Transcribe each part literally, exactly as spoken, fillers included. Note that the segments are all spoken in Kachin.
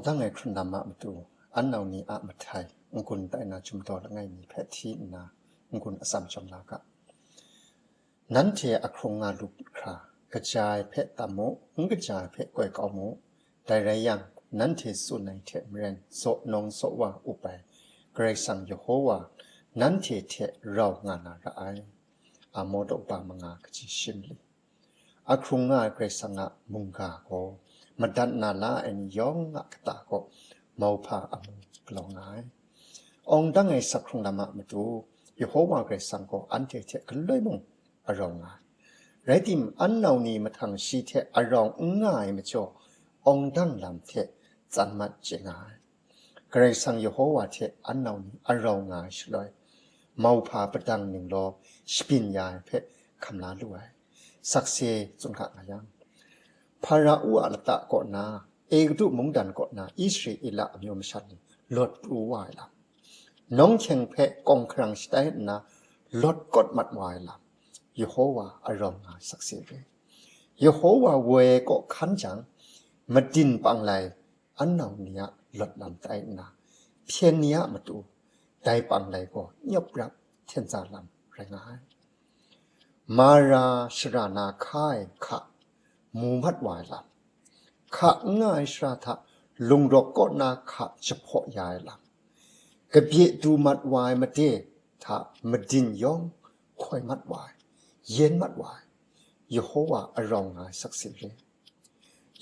Dang ai hkrun lam a matu, an nau ni a mahtai n-gun tai na chyum daw langai mi hpe hti nna n-gun atsam chyawm la ga. Nanhte a hkrung nga lu hkra, kaja ai hpe tam mu, n kaja ai hpe koi kau mu. Dai rai yang, nanhte tsun ai hte maren zaw nawng zaw wa up ai Karai Kasang Yehova nanhte hte rau nga na ra ai. Amo daw ba manga kaji shi mali. A hkrung nga ai Karai Kasang a mungga gaw madat na la ai ni yawng a kata kaw mauhpa amu galaw nga ai. Awng dang ai sak hkrung lam a matu, Yehova Karai Kasang gaw anhte hte galoi mung arau nga ai. Rai tim, an nau ni mahtang shi hte arau n nga ai majaw, awng dang lam hte tsan mat chye nga ai. Karai Kasang Yehova hte an nau ni arau nga ai shaloi, mauhpa padang ninglaw shabyin ya ai hpe hkam la lu ai. Sakse tsun hka nga yang, Hpara-u a lata kaw na, Egutu mungdan kaw na Israela amyu masha ni lawt pru wa ai lam, nawng hkyeng hpe kawng hkarang shatai nna lawt kawt mat wa ai lam, Yehova arau nga ai sakse re. Yehova woi ai kaw hkan jang, madin panglai an nau ni a lawt lam tai nna, hpyen ni a matu dai panglai gaw nyawp rap hten za lam rai nga ai. Mara shara na hka ai hka mu mat wa ai lam, hka n nga ai shara hta lungrawk kaw na hka jahpaw ya ai lam, kabye du mat wa ai made hta madin yawng hkoi mat wa ai, yen mat wa ai, Yehova arau nga ai sakse re.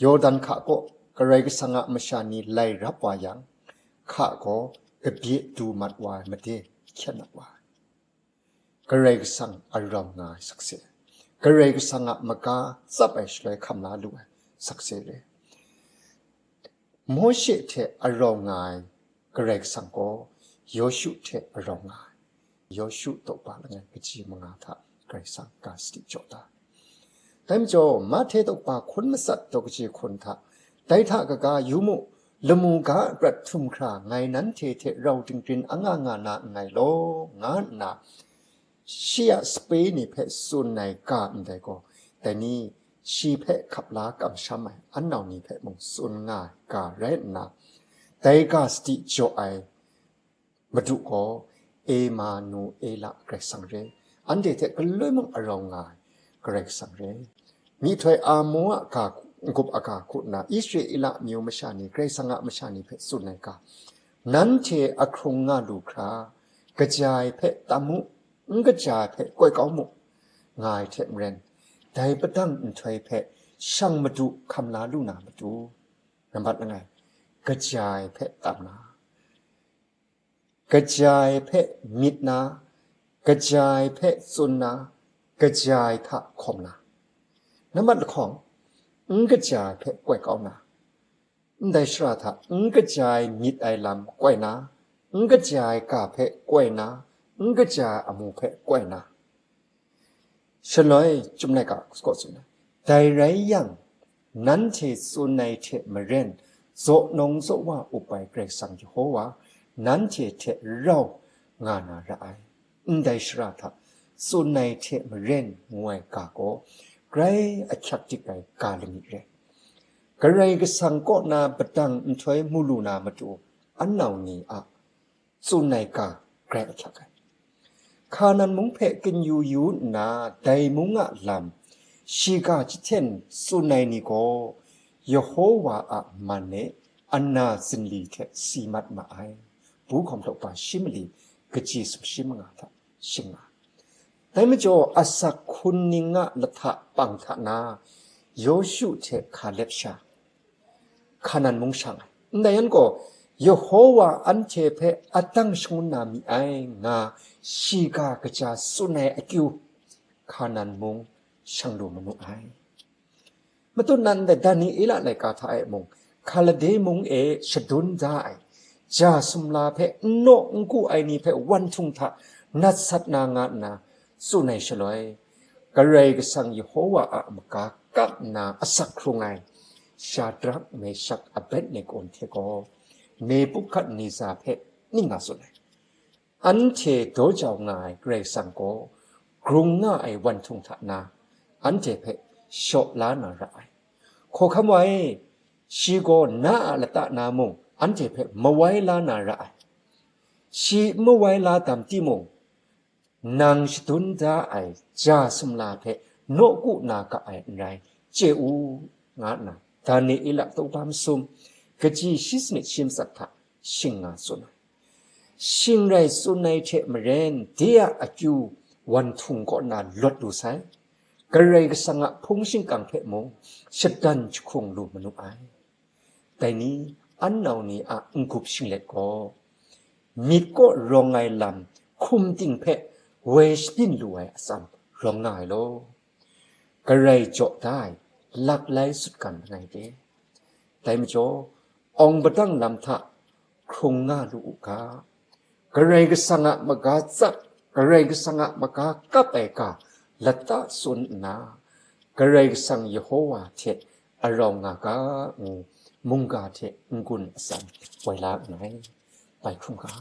Yawdan hka kaw Karai Kasang a masha ni lai rap wa yang, hka gaw kabye du mat wa ai made hkyen mat wa ai. Karai Kasang arau nga ai sakse, Karai Kasang a maga tsap ai shaloi hkam la lu ai sakse re. Mawshe hte arau nga ai Karai Kasang gaw Yawshu hte arau nga ai. Yawshu daw ba langai kaji manga hta Karai Kasang ga sadi jaw da. Dai majaw, Mahte daw ba hkun matsat daw kaji hkun hta, dai hta kaga, yu mu, lamu ga a prat htum hkra ngai nanhte hte rau dinggrin anga nga na nngai law, nga nna, shi a sape ni hpe tsun ai ga ndai gaw, dai ni, shi hpe hkap la kamsham ai an nau ni hpe mung tsun nga ai ga rai nna, dai ga sadi jaw ai Madu gaw Emanuela Karai Kasang re, anhte hte galoi mung arau nga ai Karai Kasang re. Myihtoi Amo a ga, n-gup a ga hku nna Israela amyu masha ni, Karai Kasang a masha ni hpe tsun ai ga, nanhte a hkrung nga lu hkra, kaja ai hpe tam mu, n kaja ai hpe koi kau mu, nga ai hte maren, dai padang nhtoi hpe shang Madu hkam la lu na matu, nambat langai, kaja ai hpe tam na, kaja ai hpe myit na, kaja ai hpe tsun na, kaja ai hta hkawm na. Nambat lahkawng, n kaja ai hpe koi kau na, ndai shara hta n kaja ai myit ai lam koi na, n kaja ai ga hpe koi na, n kaja ai amu hpe koi na. Shaloi, Chyum Laika kaw tsun ai, dai rai yang, nanhte tsun ai hte maren, zaw nawng zaw wa up ai Karai Kasang Yehova, nanhte hte rau nga na ra ai. Ndai shara hta, tsun ai hte maren ngu ai ga gaw, grai ahkyak dik ai ga lani rai. Karai Kasang kaw na padang nhtoi mu lu na matu, an nau ni a tsun ai ga grai ahkyak ai. Hkanan mung hpe kinyu yu nna, dai mung a lam, shiga jahten tsun ai ni gaw, Yehova a man e, ana zinli hte si mat ma ai. Bu hkawm htaw pa shi mali, kaji sumshi manga hta shing nga. Dai majaw, asak hkun ning a lahta pang hta na, Yawshu hte Hkalep sha, Hkanan mung shang ai. Ndai yan gaw, Yehova anhte hpe atang shangun na mi ai nga, shiga kaja tsun ai akyu, Hkanan mung shang lu manu ai. Matut nan dai Daniela laika hta e mung, Hkalde mung e shadun da ai, ja sumla hpe n naw n ku ai ni hpe wan htung hta nat sat na nga nna tsun ai shaloi, Karai Kasang Yehova a maka kap nna asak hkrung ai Shadrak, Meshak, Abednego hte gaw Nebukadneza hpe ning nga tsun ai. Anhte daw jau nga ai Karai Kasang gaw, grung nga ai wan htung hta na, anhte hpe shaw la na ra ai. Hkawhkam wa e, Shi gaw na a lata na mung anhte hpe mawai la na ra ai. Shi n mawai la dam timung, nang shadun da ai ja sumla hpe nawku na ga ai n rai, chye u, nga nna Daniela daw ba masum, kaji shi sanit shi matsat hta shing nga tsun ai. Shing rai tsun ai hte maren, de a akyu wan htung kaw na lawt lu sai, Karai Kasang a hpung shingkang hpe mung shadan jahkrung lu manu ai. Dai ni, an nau ni a n-gup shinglet gaw, myit kaw rawng ai lam hkum ting hpe woi shabyin lu ai atsam rawng nga ai law, Karai jaw da ai lak lai sutgan langai de. Dai majaw, awng padang lam hta hkrung nga lu u ga, Karai Kasang a maga tsap, Karai Kasang a maga kap ai ga lata tsun nna, Karai Kasang Yehowa hte arau nga ga ngu, mungga hte n-gun atsam woi la nngai. Bai hkrum ga.